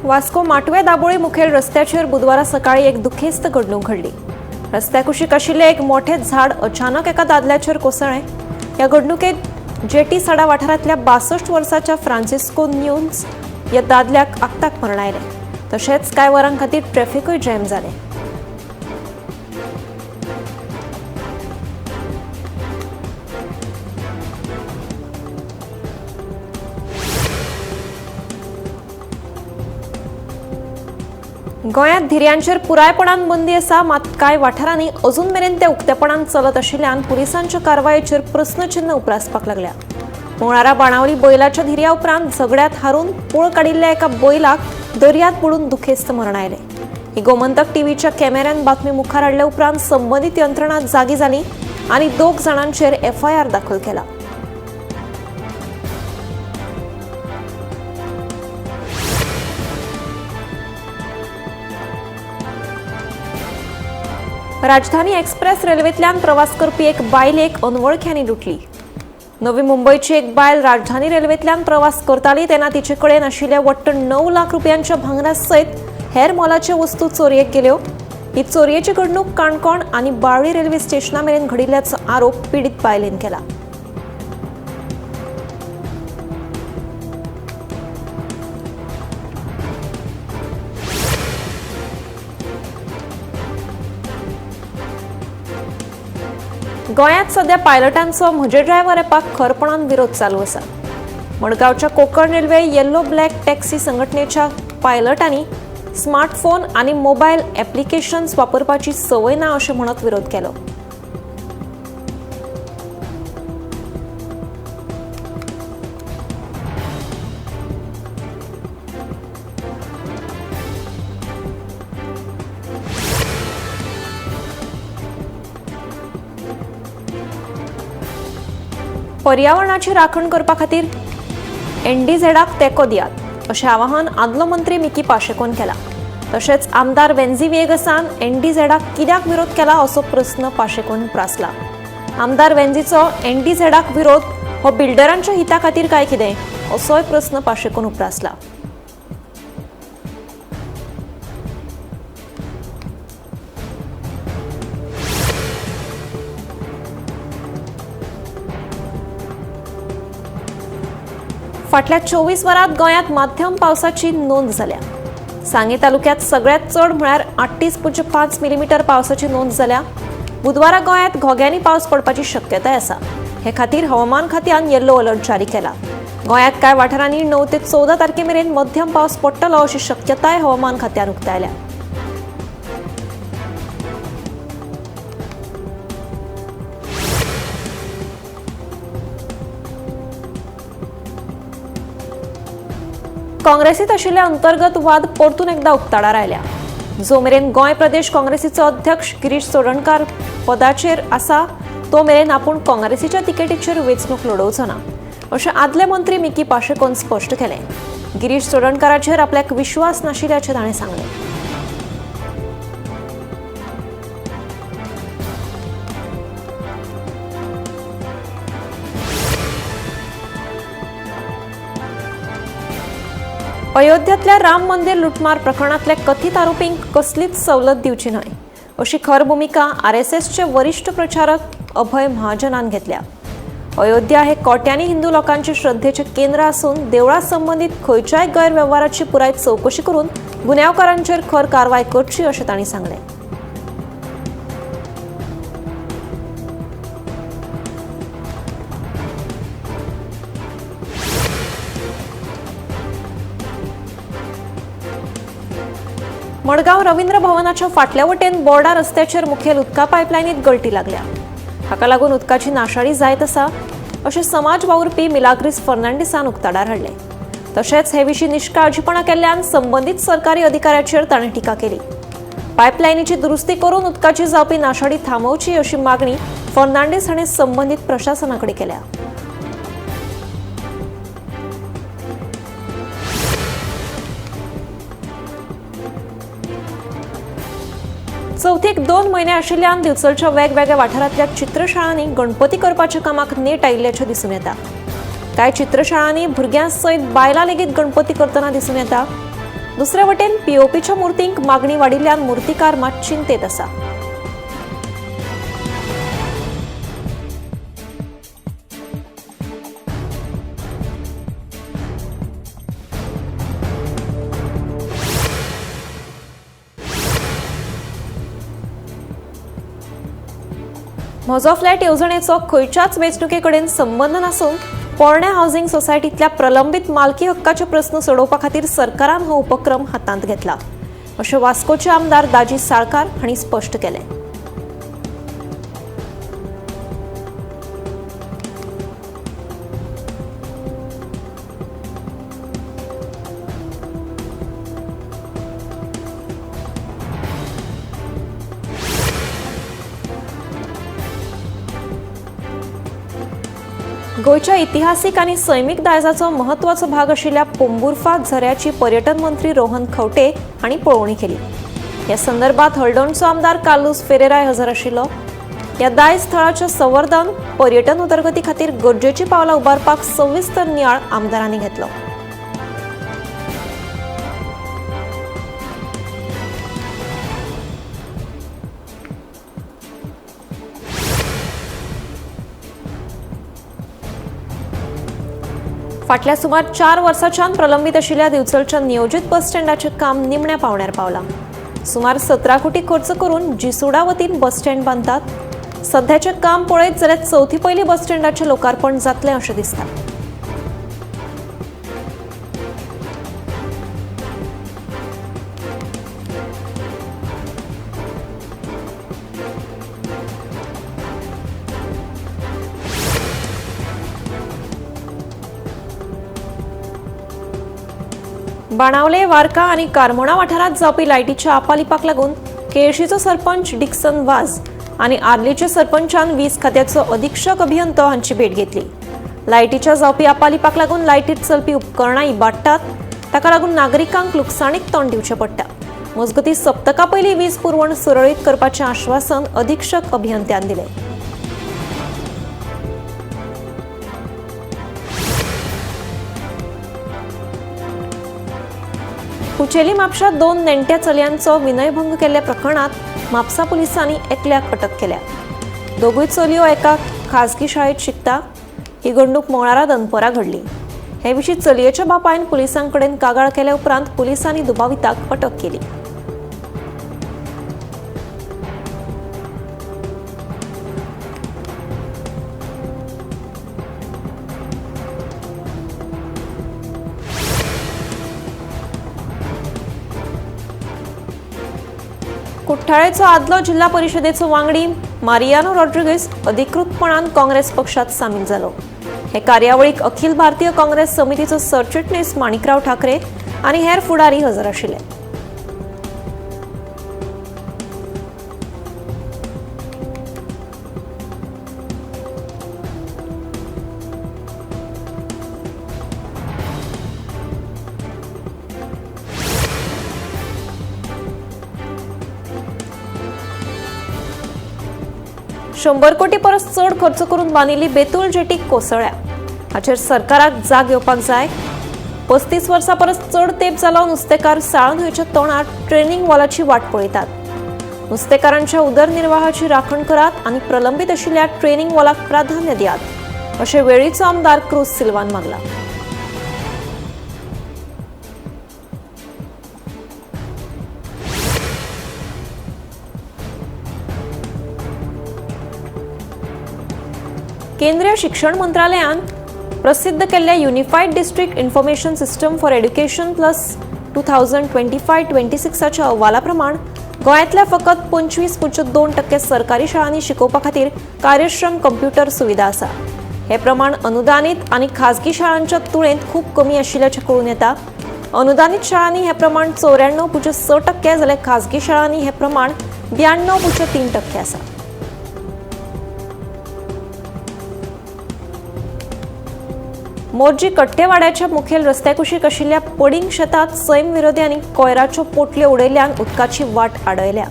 वास्को माटवे दाबोळी मुखेल रस्त्याचेर बुधवारा सकाळी एक दुखेस्त घडणूक घडली. रस्त्या कुशीक आशिल्लें एक मोठें झाड अचानक एका दादल्याचेर कोसळ्ळें. ह्या घडणुकेत जेटी साडा वाठारांतल्या 62 वर्साच्या फ्रांसिस्को न्यून्स ह्या दादल्याक आक्ताक मरण आयलें. तशेंच कांय वरां खातीर ट्रॅफिकूय जॅम जालें. गोंयांत धिरयांचेर पुरायपणान बंदी आसा, मात कांय वाठारांनी अजून मेरेन ते उक्तेपणान चलत आशिल्ल्यान पुलिसांच्या कारवायेचेर प्रस्नचिन्ह उप्रासपाक लागल्या. मंगळारा बाणावली बैलाच्या धिरया उपरांत झगड्यांत हारून पळ काडिल्ल्या एका बैलाक दर्यांत बुडून दुखेस्त मरण आयलें. ही गोमंतक टीव्हीच्या कॅमेऱ्यान बातमी मुखार हाडल्या उपरांत संबंदीत यंत्रणा जागी जाली आनी 2 जाणांचेर एफआयआर दाखल केला. राजधानी एक्सप्रेस रेल्वेंतल्यान प्रवास करपी एक बायलेक अनवळख्यांनी लुटली. नवी मुंबयची एक बायल राजधानी रेल्वेंतल्यान प्रवास करताली तेन्ना तिचे कडेन आशिल्ल्या वट्ट 9 लाख रुपयांच्या भांगरा सयत हेर मोलाच्यो वस्तू चोरयेक गेल्यो. ही चोरयेची घडणूक काणकोण आनी बाळ्ळी रेल्वे स्टेशना मेरेन घडिल्ल्याचो आरोप पीडित बायलेन केला. गोंयांत सध्या पायलटांचो म्हजे ड्रायव्हर ॲपाक खरपणान विरोध चालू आसा. मडगांवच्या Konkan railway yellow black taxi संघटनेच्या पायलटांनी स्मार्टफोन आनी मोबायल ॲप्लिकेशन्स वापरपाची संवय ना अशें म्हणत विरोध केलो. पर्यावरणाची राखण करपा खातीर एनडीझेडाक तेंको दियात अशें आवाहन आदलो मंत्री मिकी पाशेकोन केला. तशेंच आमदार वेन्झी व्हिएगसान एनडीझेडाक कित्याक विरोध केला असो प्रस्न पाशेकोन उप्रासला. आमदार वेन्झीचो एनडीझेडाक विरोध हो बिल्डरांच्या हिता खातीर काय कितें असोय प्रस्न पाशेकोन उप्रासला. फाटल्या 24 वरांत गोंयांत माध्यम पावसाची नोंद जाल्या. सांगे तालुक्यांत सगळ्यांत चड म्हळ्यार 38.5 मिलीमीटर पावसाची नोंद जाल्या. बुधवारा गोंयांत घोग्यांनी पावस पडपाची शक्यताय आसा. हे खातीर हवामान खात्यान येल्लो अलर्ट जारी केला. गोंयांत कांय वाठारांनी 9 ते 14 तारखे मेरेन मध्यम पावस पडटलो अशी शक्यताय हवामान खात्यान उक्तायल्या. काँग्रेसीत आशिल्ले अंतर्गत वाद परतून एकदा उक्ताडार आयल्या. जो मेरेन गोंय प्रदेश काँग्रेसीचो अध्यक्ष गिरीश चोडणकार पदाचेर आसा तो मेरेन आपूण काँग्रेसीच्या तिकेटीचेर वेंचणूक लडोवचो ना अशें आदले मंत्री मिकी पाशेकोन स्पश्ट केलें. गिरीश चोडणकाराचेर आपल्याक विश्वास नाशिल्ल्याचें ताणें सांगलें. अयोध्येतल्या राम मंदिर लुटमार प्रकरणांतल्या कथित आरोपींक कसलीच सवलत दिवची न्हय अशी खर भूमिका आरएसएसचे वरिष्ठ प्रचारक अभय महाजनान घेतल्या. अयोध्या हे कोट्यांनी हिंदू लोकांचे श्रद्धेचे केंद्र आसून देवळा संबंधित खंयच्याय गैरवेव्हाराची पुराय चवकशी करून गुन्यांवकारांचेर खर कारवाय करची अशें तांणी सांगलें. मडगांव रवींद्र भवनाच्या फाटल्या वटेन बोर्डा रस्त्याचेर मुखेल उदका पायपलायनीत गळटी लागल्या. हाका लागून उदकाची नाशाडी जायत आसा अशें समाज वावुरपी मिलाग्रीस फर्नांडीसान उक्ताडार हाडलें. तशेंच हे विशीं निश्काळजीपणा केल्ल्यान संबंदीत सरकारी अधिकाऱ्याचेर ताणें टिका केली. पायपलायनीची दुरुस्ती करून उदकाची जावपी नाशाडी थांबोवची अशी मागणी फर्नांडीस हाणें संबंदीत प्रशासना कडेन केल्या. चवथीक 2 म्हयने आशिल्ल्यान दिवचलच्या वेगवेगळ्या वाठारांतल्या चित्रशाळांनी गणपती करपाच्या कामाक नेट आयिल्ल्याचें दिसून येता. कांय चित्रशाळांनी भुरग्यां सयत बायलां लेगीत गणपती करतना दिसून येता. दुसरे वटेन पीओपीच्या मूर्तींक मागणी वाडिल्ल्यान मूर्तिकार मात चिंतेत आसा। म्हजो फ्लॅट येवजणेचो खंयच्याच वेंचणुके कडेन संबंद नासून पोरण्या हावसिंग सोसायटींतल्या प्रलंबीत मालकी हक्काचे प्रस्न सोडोवपा खातीर सरकारान हो उपक्रम हातांत घेतला अशें वास्कोचे आमदार दाजी साळकार हांणी स्पश्ट केलें। गोंयच्या इतिहासीक आनी सैमीक दायजाचो म्हत्वाचो भाग आशिल्ल्या पोंबुर्फा झऱ्याची पर्यटन मंत्री रोहन खंवटे हांणी पळोवणी केली। ह्या संदर्भात हळदोणचो आमदार कार्लुस फेरेराय हजर आशिल्लो। ह्या दायज थळाच्या संवर्धन पर्यटन उदरगती खातीर गरजेची पावलां उबारपाक सविस्तर नियाळ आमदारांनी घेतलो। फाटल्या सुमार 4 वर्सांच्यान प्रलंबीत आशिल्ल्या दिवचलच्या नियोजित बस स्टँडाचें काम निमण्या पावण्यार पावलां। सुमार 17 कोटी खर्च करून जिसोडा वतीन बस स्टँड बांदतात। सध्याचें काम पळयत जाल्यार चवथी पयलीं बस स्टँडाचें लोकार्पण जातलें अशें दिसता। बाणावले, वारका आनी कारमोणा वाठारांत जावपी लायटीच्या आपालिपाक लागून केळशीचो सरपंच डिक्सन वाज आनी आर्लीच्या सरपंचान वीज खात्याचो अधीक्षक अभियंतो हांची भेट घेतली। लायटीच्या जावपी आपालिपाक लागून लायटीत चलपी उपकरणां इबाडटात, ताका लागून नागरिकांक लुकसाणीक तोंड दिवचें पडटा। मजगतीं सप्तका पयलीं वीज पुरवण सुरळीत करपाचें आश्वासन अधीक्षक अभियंत्यान दिलें। कुचेली म्हापशा 2 नेण्ट्या चलयांचो विनयभंग केल्ल्या प्रकरणात म्हापसा पुलिसांनी एकल्याक अटक केल्या। दोगूय चलयो एका खाजगी शाळेत शिकता। ही घडणूक मंगळारा दनपरां घडली। हे विशीं चलयेच्या बापायन पुलिसां कडेन कागाळ केल्या उपरांत पुलिसांनी दुबाविताक अटक केली। कुठ्ठाळेचो आदलो जिल्हा परिषदेचो वांगडी मारियानो रॉड्रिगेज अधिकृतपणान काँग्रेस पक्षात सामील जालो। हे कार्यावळीक अखिल भारतीय काँग्रेस समितीचो सरचिटणीस माणिकराव ठाकरे आनी हेर फुडारी हजर आशिल्ले। 100 कोटी परस चड खर्च करून बांदिल्ली बेतूल जेटी कोसळ्या। हाचेर सरकाराक जाग येवपाक जाय। 35 वर्सां परस चड तेंप जालो नुस्तेकार साळ न्हंयच्या तोंडार ट्रेनिंग वॉलाची वाट पळयतात। नुस्तेकारांच्या उदरनिर्वाहाची राखण करात आनी प्रलंबीत आशिल्ल्या ट्रेनिंग वॉलाक प्राधान्य दियात अशें वेळीचो आमदार क्रूज सिल्वान मागला। केंद्रीय शिक्षण मंत्रालयान प्रसिद्ध केल्ल्या unified district information system for education plus 2025-26 अहवाला प्रमाण गोंयांतल्या फकत 25.2% सरकारी शाळांनी शिकोवपा खातीर कार्यक्षम कंप्युटर सुविधा आसा। हे प्रमाण अनुदानीत आनी खाजगी शाळांच्या तुळेंत खूब कमी आशिल्ल्याचें कळून येता। अनुदानीत शाळांनी हे प्रमाण 94.6% जाल्यार खाजगी शाळांनी हे प्रमाण 92.3% आसा। मोरजी कट्टेवाड्याच्या मुखेल रस्त्याकुशीक आशिल्ल्या पडींग शेतात सैम विरोधी आनी कोयराच्यो पोटल्यो उडयल्ल्यान उदकाची वाट आडयल्या,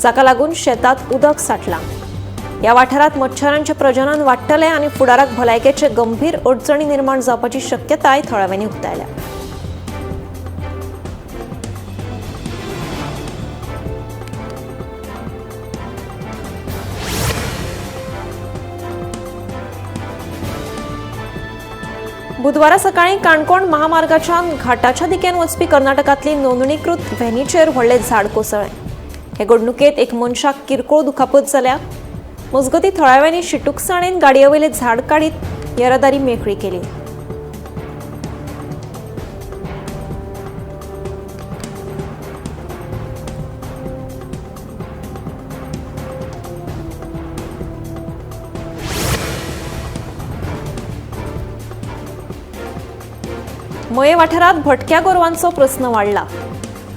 जाका लागून शेतात उदक साठलां। ह्या वाठारांत मच्छरांचें प्रजनन वाडटलें आनी फुडाराक भलायकेचे गंभीर अडचणी निर्माण जावपाची शक्यताय थळाव्यांनी उक्तायल्या। बुधवारा सकाळी काणकोण महामार्गाच्या घाटाच्या दिकेन वचपी कर्नाटकांतली नोंदणीकृत व्हॅनीचेर व्हडलें झाड कोसळ्ळें. हे घडणुकेंत एक मनशाक किरकोळ दुखापत जाल्या. मजगतीं थळाव्यांनी शिटूकसाणेन गाडये वयलें झाड काडीत येरादारी मेकळी केली. मये वाठारांत भटक्या गोरवांचो प्रस्न वाडला.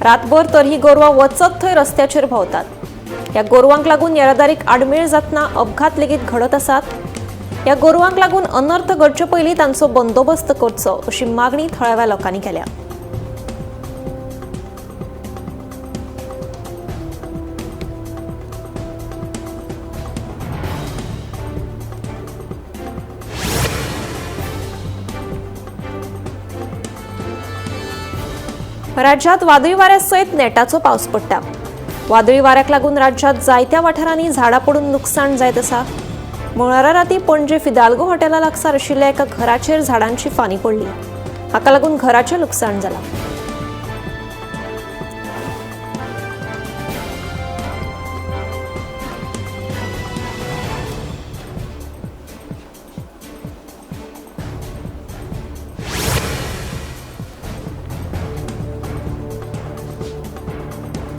रातभर तर ही गोरवां वचत थंय रस्त्याचेर भोंवतात. ह्या गोरवांक लागून येरादारीक आडमेळ जातना अपघात लेगीत घडत आसात. ह्या गोरवांक लागून अनर्थ घडचे पयलीं तांचो बंदोबस्त करचो अशी मागणी थळाव्या लोकांनी केल्या. राज्यात वादळी वाऱ्यासयत नेटाचो पावस पडटा. वादळी वाऱ्याक लागून राज्यात जायत्या वाठारांनी झाडां पडून लुकसाण जायत आसा. मंगळारा राती पणजे फिदाल्गो हॉटेला लागसार आशिल्ल्या एका घराचेर झाडांची फांदी पडली. हाका लागून घराचें लुकसाण जालां.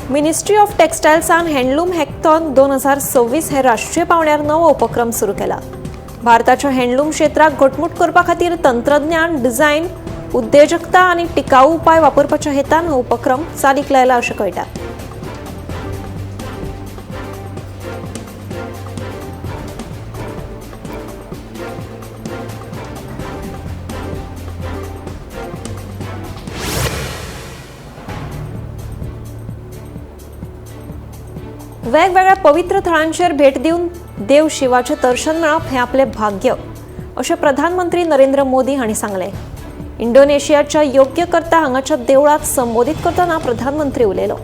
मिनिस्ट्री ऑफ टेक्सटायल्सान हँडलूम हॅकथॉन 2026 हे राष्ट्रीय पावंड्यार नवो उपक्रम सुरू केला. भारताच्या हँडलूम क्षेत्राक घटमूट करपा खातीर तंत्रज्ञान, डिझायन, उद्देजकता आनी टिकाऊ उपाय वापरपाच्या हेतान हो उपक्रम चालीक लायला अशें कळटा. वेगवेगळ्या पवित्र थळांचेर भेट दिवन देव शिवाचें दर्शन मेळप हें आपलें भाग्य अशें प्रधानमंत्री नरेंद्र मोदी हांणी सांगलें. इंडोनेशियाच्या योग्यकर्ता हांगाच्या देवळांत संबोधीत करतना प्रधानमंत्री उलयलो.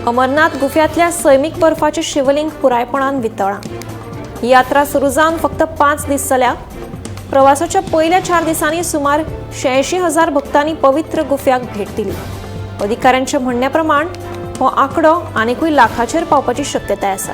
अमरनाथ गुफ्यांतल्या सैमीक बर्फाचें शिवलिंग पुरायपणान वितळां. ही यात्रा सुरू जावन फक्त 5 दीस जाल्या. प्रवासाच्या पयल्या 4 दिसांनी सुमार 86,000 भक्तांनी पवित्र गुफ्याक भेट दिली. अधिकाऱ्यांच्या म्हणण्या प्रमाण हो आंकडो आनिकूय लाखाचेर पावपाची शक्यताय आसा.